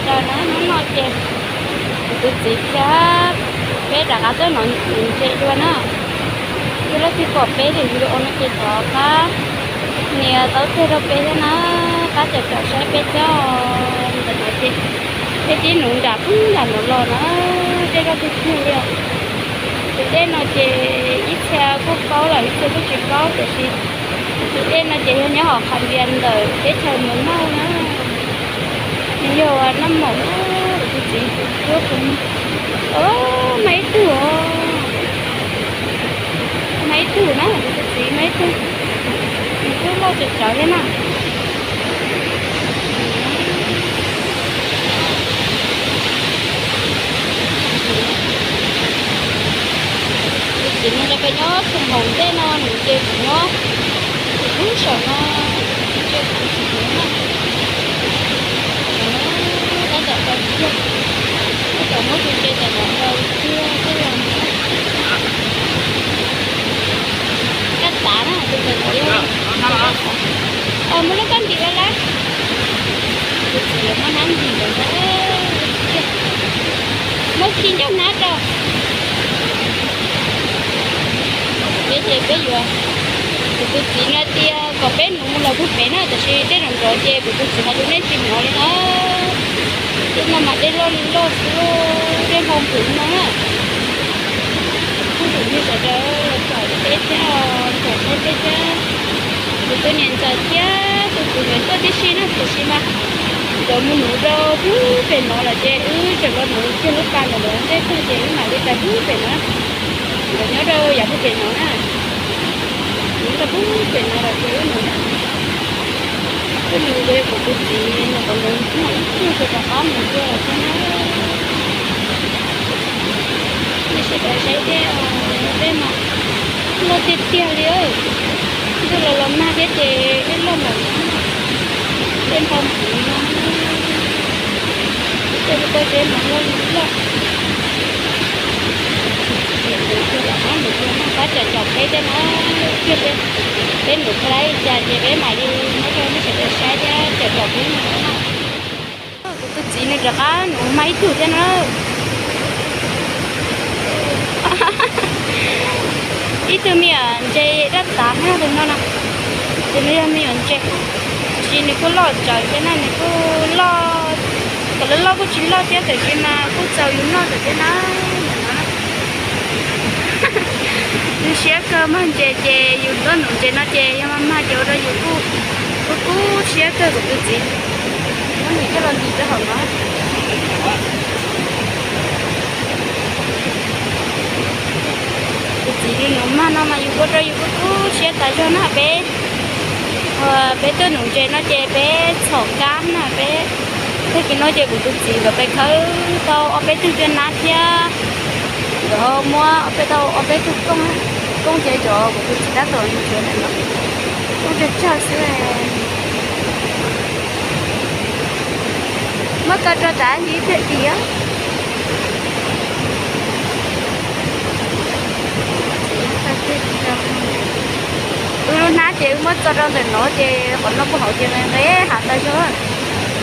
Raws na, hnub no ces kuv tus txiv thiab peb rov qab tuaj nov ntses dua na. Yog leej twg pom peb tus video no ces thov pab nias tau teg rau peb thiab na, pab caum caum saib peb thiab. Ntawm no ces peb tib nuv nram pub nram no los na, dej loj tiag tiag li os. Tus dej no ces ib txhia kuj paub los ib txhia kuj tsis paub, tiam sis tus dej no ces yog nyob hauv qhov ntiav ntawm teb chaws Mường Mao na. Nws yog noj maum, tus txiv tus cuab kuv, o, mas ib tug os, mas ib tug na, tus txiv mas ib tug, nws kuj loj tsawv tsawv thiab na. Tus txiv no nqa pes nyob txog hauv ntej no, nws ces kuv nyob kuv lub saum no, tus txiv na. Tab tom tau tiag, tab tom muab tus ntses ntawm no rau tiag tiag los. Kab tav na, tus ntawm no yog kab tav. Muaj lub kab ntim lawm lawm. Tus txiv yuav muab hnab ntim ntawd ntag. Muab khi ncauj hnab rau. Peb ces peb yuav, kuv tus txiv no tias kom peb nuv mus los puag pem na, tab sis dej nrov nrov ces kuv tus txiv hais tias nej tsis hnov li na. Dej no mas dej loj li loj xwb, dej npau npwv no na. Kuj tus niag sawv daws los caum peb thiab, caum saib peb thiab. Kuv tus niam ntxawm thiab tus kwv nkawd tuaj tib si na, tiam sis mas nkawd mus nuv rau puag pem no lawm ces wb tseem los nuv kiag lub pas ntawm no ntej tag ces wb mam li pais puag pem no. Nkawd nyob rau yav puag pem no na. Nyob rau puag pem no lawm ces wb mus, wb mus, kuv tus txiv nws kom nws mam ib pliag rov qab mus dua lawm thiab na. Nej sawv daws saib dej, dej mas loj tiag tiag li. Ntuj los los nag thiab ces dej loj npaum no, dej npau npwv no, tej pob zeb mas loj li loj. Ces kuv tus lam qab mus dua no, pab caum caum peb thiab na, ib pliag peb nuv tau li cas ces peb mam li muab rau nej sawv daws saib thiab caum caum peb no na. Kuv tus txiv nws rov qab nuv mas ib tug thiab na. Ib tug me nyuam ntses dab tav na, tus no na, tus no yog me nyuam ntses, tiam sis nws kuj loj tsawv thiab na, nws kuj loj, kom loj loj kuj tsis loj thiab, tiam sis mas kuj txaus yus noj lawm thiab na. Zoo siab kawg, mag ntses ces yus tuaj nuv ntses no ces yog mag mag ces ua rau yus kuj kub kub siab kawg kuv tus txiv. Muab nws coj los ntim rau hauv no. Tus txiv nws nuv mag no mas yus ua rau yus kuj kub siab tas zog na. Peb, peb tuaj nuv ntses no ces peb txhom kab na, peb, tag kis no ces kuv tus txiv nkawd pais khawb tau ob peb tug cua nab thiab, nkawd ho muab ob peb tau ob peb tug kooj, kooj ces cov kuv tus txiv tab tom nrhiav ntawm no, kooj tsawg tsawg xwb. Muab kaw rau tas ib pliag dim. Wb lub hnab ces wb muab txo rau ntawm no ces qhov no puag hauv ces nqe nqe hav tas zog.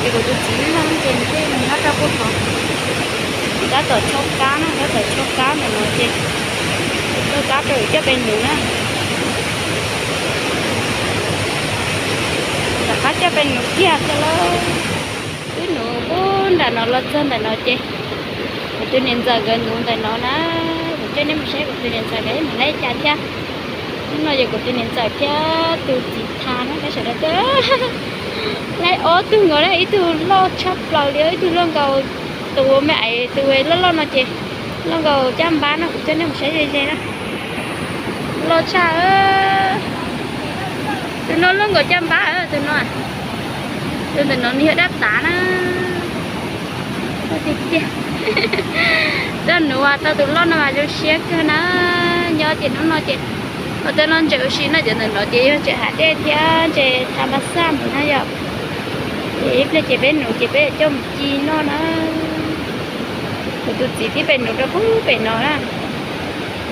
Ces kuv tus txiv no ces nws thiaj mus nyob rau puag hauv. Tab tom tshuab kab na, tab tom tshuab kab ntawm no ces tshuab kab rau coj pais nuv na. Rov qab coj pais nuv kiag thiab lauj. Wb nuv puag nram no los txog ntawm no ces kuv tus niam ntxawm nkawd nuv ntawm no na. Kuv coj nej mus saib kuv tus niam ntxawm nkawd mus laij cas thiab. Hnub no yog kuv tus niam ntxawm thiab tus txiv Tha na, peb sawv daws tuaj laij ob tug nkaus na, ib tug loj tshaj plaws li, ib tug loj nkaus, tus me aiv tus loj loj no ces loj nkaus caj npab no, kuv coj nej mus saib ze ze na. Loj tshaj, tus no loj nkaus caj npab, tus no, tus ntawm no nws yog dab tav na. Tiag tiag, tuaj nuv tau tus loj no mas zoo siab kawg na. Nyob ces hnub no ces ua tej no ntses ua si no ces ntawm no ces yog ntses hav dej thiab ntses tha npa xaj ntawm no yom. Ces ib pliag ces peb nuv ces peb yuav coj mus ci noj na. Kuv tus txiv twb pem nuv rau puag pem no na,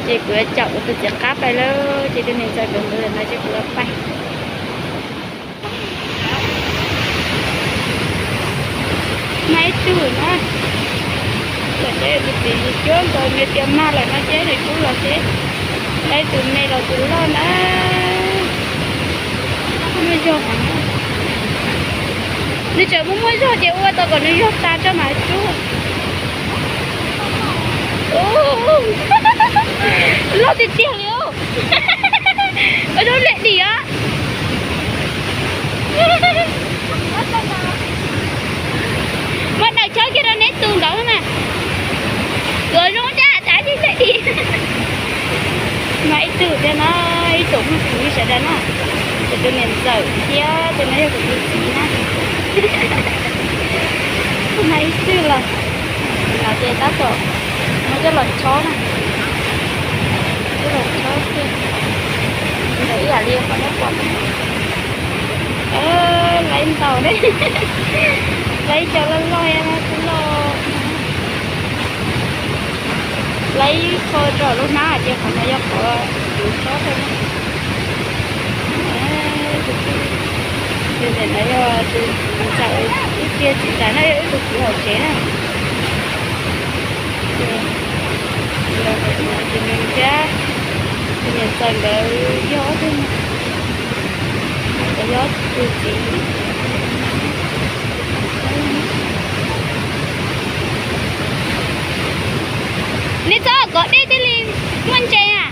ces kuv yuav caum kuv tus txiv qab pais lawm, ces tus niam ntxawm nkawd mus lawm no ces kuv yuav pais. Mag ib tug na, los ces tus txiv cuab nkaus nws tias mag lawm no ces nws rub los seb, ib tug me los tus loj na. Muaj zog, nws tseem muaj muaj zog ces ua tau kom nws zog tas tso mam rub. Loj tiag tiag li. Ua zoo lem dim os. Muab daws chob kiag rau neb tus nkaus mas. Ua zoo cas tas tib lem dim. Mag ib tug thiab no, ib tug muaj tus sawv daws no, kuv tus niam ntxawm thiab tus no yog kuv tus txiv na. Mag ib tug los, no ces tab tom muab coj los chob na, coj los chob kiag ntawm ib yam li qhov nej pom ntawm no. Laib ntau ne, laib cov loj loj, loj, laib qho rau lub hnab ces qhov no yog qhov kuv chob rau na. Tus ntawm no yog tus txiv ntxawm, ib pliag txiv ntxawm no yog ib tug kwv hauv tsev na. Ces los tus no ces nws thiab tus niam ntxawm nkawd yog ob tug, nkawd yog ob tug txiv. Nej txhob kom dej thiaj li muaj ntses na.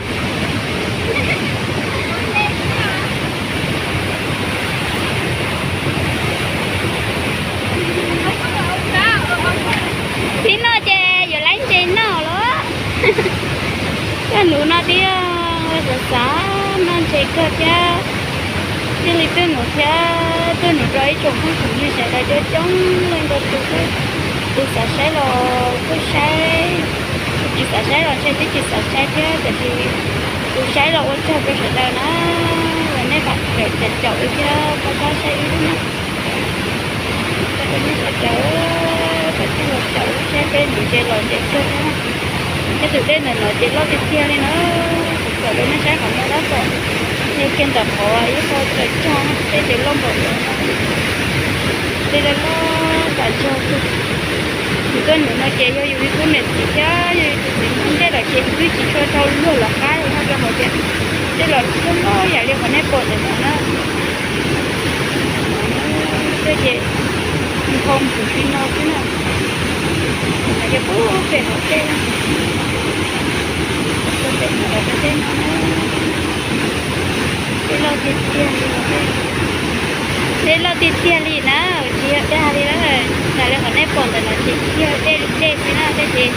Txij no ces yuav laib ntses noj los. Tej nus no twb xav xav noj ntses kawg thiab, thiaj li tuaj nuv thiab tuaj nuv rau ib tsoom phooj tsoom ywg sawv daws coob coob leej ntau tus, tus xav saib los kuj saib, tus tsis xav saib los ntshe twb tsis xav saib thiab, tiam sis tus saib los ua tsaug rau sawv daws na, los nej pam caum caum wb thiab pab pab saib wb na. Coj nej sawv daws, pab caum wb saib peb nuv ntses los ntses kawg thiab. Tej tus dej ntawm no ces loj tiag tiag li na, kuv txawm rau nej saib qhov no tab tom nce kiag ntawm qhov ib qho tawm tsag, tej ces loj npaum no, tej loj loj tas zog kawg. Yus tuaj nuv no ces yog yus ib khub niam txiv thiab yog yus tus txiv mus ntej lawm ces yus twb tsis tshua tau luag los qab li no rau qhov tias tej los loj loj yam li qhov nej pom ntawm no na. Tej ces nphoo mus tim no xwb na. Yog pem hauv tej, pem hauv tej no, tej loj tiag tiag li, tej loj tiag tiag li na, tsis yog dag li na, tas li qhov nej pom ntawm no ces tsis yog dej li dej xwb na, tej ces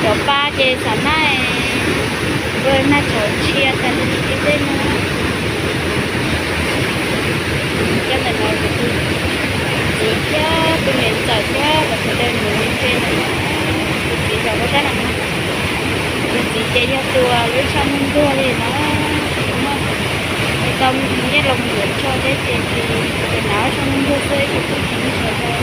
cov pa ces xam maj, ua nag tshauv tshia tas li tej no. Cov ntawm no kuv tus txiv thiab tus niam ntxawm thiab los sawv daws nuv ntses ntawm no. Kuv tus txiv zaum rau sab no, kuv tus txiv ces yog tus lub tsho muag ntuag li no, tsis muaj, tsis tau nyiaj los mus yuav tsho thiab ces tsis, tus nav tsho muag ntuag xwb, ib tsoom phooj ywg sawv daws.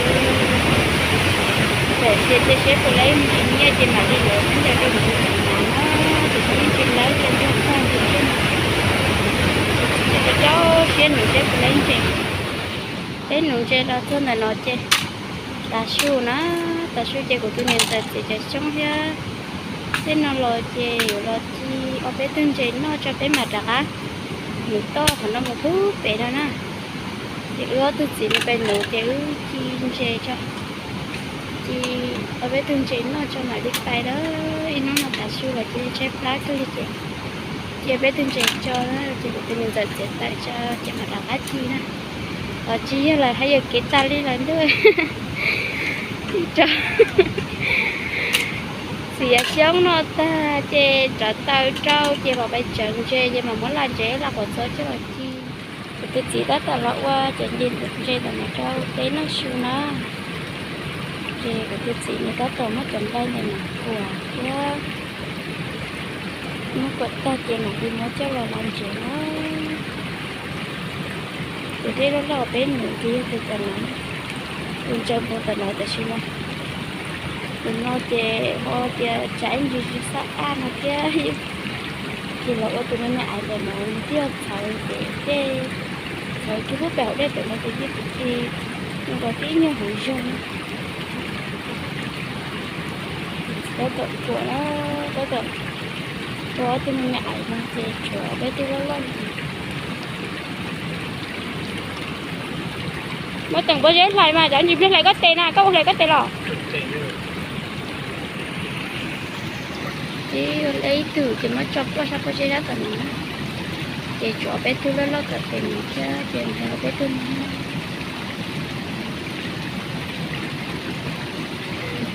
Txawm tias cia seb puas laib ntsis nyiaj ces mam li yuav khaub ncaws rau kuv tus txiv nav na, tiam sis yeej tsis laib, cia ntuag tag nti xwb no. Tus txiv ces rau rau siab nuv seb puas laib ntses. Peb nuv ntses los txog ntawm no ces tav su na, tav su ces kuv tus niam ntxawm txiav cov xyoob thiab tej no los ces yuav los ci ob peb tug ntses noj tso peb mam rov qab mus toj qhov no mus pub pem no na. Ces wb ob tug txiv mus pem nuv ces wb ci ntses tso, ci ob peb tug ntses noj tso mam li pais lawm. Ib hnub no tav su los cia tshaib plab kawg li ces cia peb tug ntses tso na, ces kuv tus niam ntxawm txiav tawm tso ces mam rov qab ci na. Los tsis yog lawm, haj yam kev tas li lawm ntuj. Txiav xyoob no tag ces rov taws rau ces mam pais tsawv ntses ces mam muab lam ntses lam qhuav txob coj los ci. Kuv tus txiv tab tom los ua cov ntses ntawm no rau peb noj su na. Ces kuv tus txiv nws tab tom muab cov nqaij ntawm no kuam thiab, muab kuam tag ces mam li muab coj los lam ntses na. Tus dej loj loj peb nuv ces yog tus tom no, tus ntsaws npoo tom no tam sim no. Tus no ces ho tias tsam ntsis tsis xab ab no thiab. Ces los ua tus me me aiv ntawm no nws thiaj txhawv ces dej txhawv kiag pub pem hauv dej pem no ces yeej tus ci Nkaus tib nyuag hauv zog na. Tab tom ruam na, tab tom ua ob tug me me ais no ces tshuav peb tug loj loj. Muab teem pob zeb hlais mas, cov ntsis pliag hlais koj tes na, koj ua hlais koj tes los. Ib ib tug ces muab tso ploj sab pob zeb sab tom no, ces tshuav peb tug loj loj tom tes no thiab ces hlais peb tug no.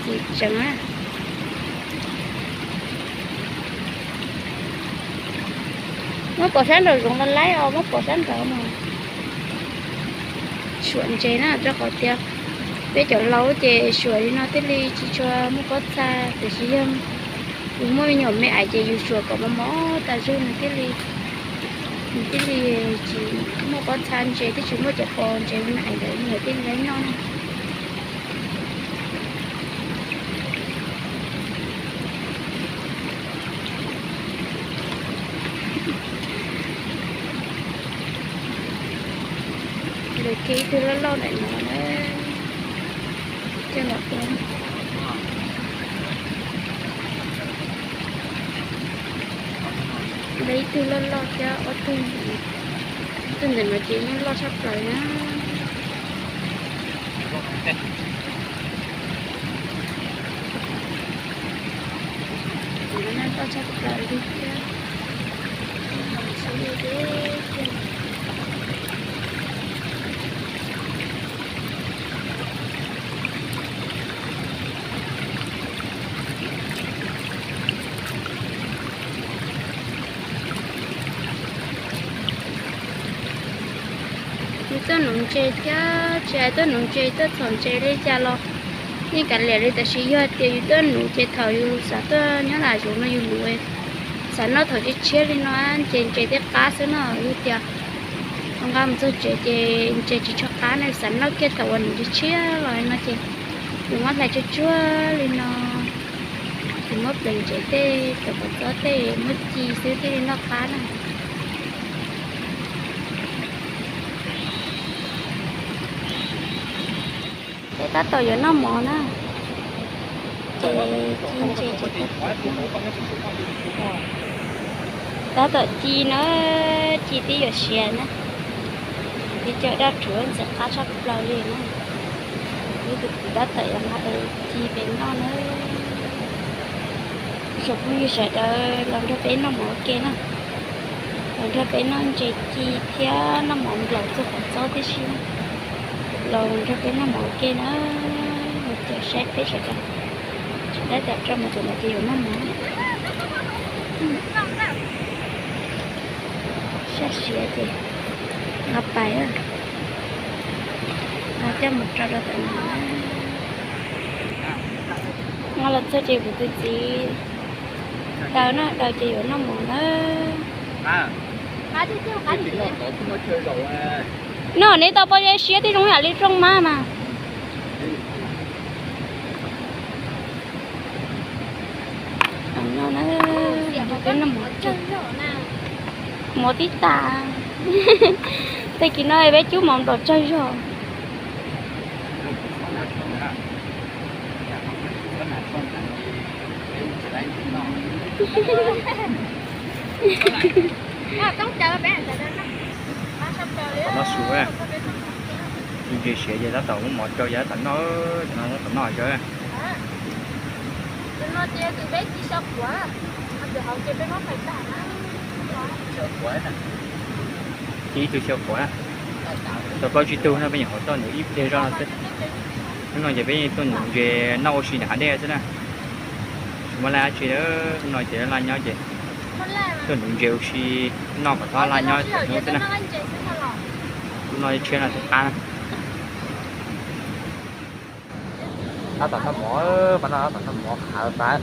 Ces tseem na, muab pov sab nraum zoov los laib os, muab pov sab nraud mas. Suam ntses na, rau qhov tias peb cov laus ces suam li no thiaj li tsis tshua muaj pob txha, tiam sis yog yus muaj me nyuam me ais ces yus suam kom mos mos tas zog nws thiaj li, nws thiaj li tsis muaj pob txha ntses, thiaj tsis muaj cov pos ntses me ais ntawd nws thiaj li laib noj na. Lawv kiag ib tug loj loj ntawm no na, coj los ua. Lawv ib tug loj loj thiab ob tug, tus ntawm no ces yeej loj tshaj plaws na. Tus no loj tshaj plaws li thiab. Yus tuaj nuv ntses thiab tsis hais tuaj nuv ntses, tuaj txhom ntses li cas los yeej kav liam li. Tab sis yog tias yus tuaj nuv ces thaum yus xav tuaj nyob nram zoov no yus nuv, xav noj thaum tshiab tshiab li no ces ntses thiaj qab xwb no. Yog tias nqa mus txog tsev ces ntses tsis tshua qab na, xav noj kiag thaum uas nuv tshiab tshiab los no ces yus muab hlais tsuag tsuag li no, ces muab pleev ntses tej, cov kua txob tej muab ci xwb thiaj li noj qab na. Peb tab tom yuav noj mov na, ces ci ntses ces tab tom ci na, ci twb yuav siav na, tib co daj rhuv ntxim qab tshaj plaws li na. Ib tug kwv tab tom yuav nqa ci pem noj na. Ib tsoom phooj ywg sawv daws los nrog peb noj mov ua ke na, los nrog peb noj ntses ci thiab noj mov nplaum txog qhov txob tib si na, los nrog peb noj mov ua ke na. Mus caum saib peb sawv daws, sawv daws tso mov txog ntawd ces yuav noj mov. Sab siav ces nqa pais, nqa coj mus rau rau tom no. Nqa los txog ces kuv tus txiv daws na, daws ces yuav noj mov na. Noj neb tau pob zeb siab tib zoo yam li rooj mab mas. Noj na, peb noj mov, mov tib tas. Tag kis no peb cub mov nplaum tsawg zog. Tom no su, tus ntses siav ces tab tom muab mov rau ces tab tom noj, tom no tab tom noj zog. Ci ib tug xyaw quav na, tau plaub tsib tug no peb nyuam qhuav tuaj nuv ib pliag zog no xwb. Hnub no ces peb tuaj nuv ntses noj ua si nram hav dej xwb na. Tsis muaj laj dab tsi, hnub no ces laj nyob ces tuaj nuv ntses ua si noj kom tau laj nyob xwb na. Hnub no tshiab no thiaj qab na. Tab tom noj mov, mas no tab tom noj mov qhawv tas.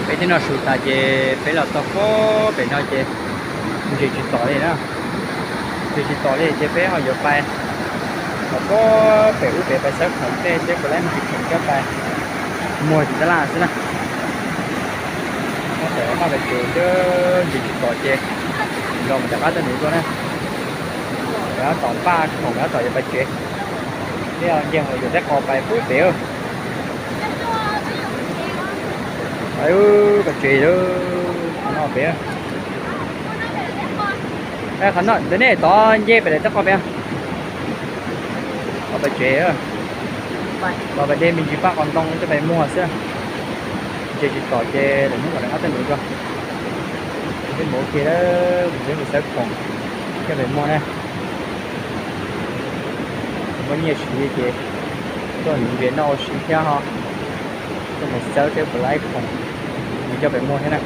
Peb twb noj su tas ces peb los txog pem no ces ntses tsis tom li na. Ntses tsis tom li ces peb ho yuav pais tom pem ub pem pais xawb khoom tej thiab puas laib me ntsis khoom coj pais muag tim tab laj xwb na. Nyob pem qab pem tsev, ntses tsis tom ces los mus rov qab tuaj nuv dua na. Rov tom npaj khoom rov tom yuav pais tsev. Peb nce hauv yuav teb qos pais pub pem. Pais tsev, qhov no pem. Qhov no ntawm nej tod nce pem daim teb qos pem. Qhov pais tsev, los pais de me ntsis paj qos ntoo coj pais muag xwb. Ntses tsis tom ces lwm hnub mam rov qab tuaj nuv dua. Peb mus ua ke, mus peb mus xawb khoom coj pais muag na. Muaj nyiaj siv ces tuaj nuv ntses noj ua si thiab ho tuaj mus xawb thiab puas laib khoom nws coj pais muag thiab na.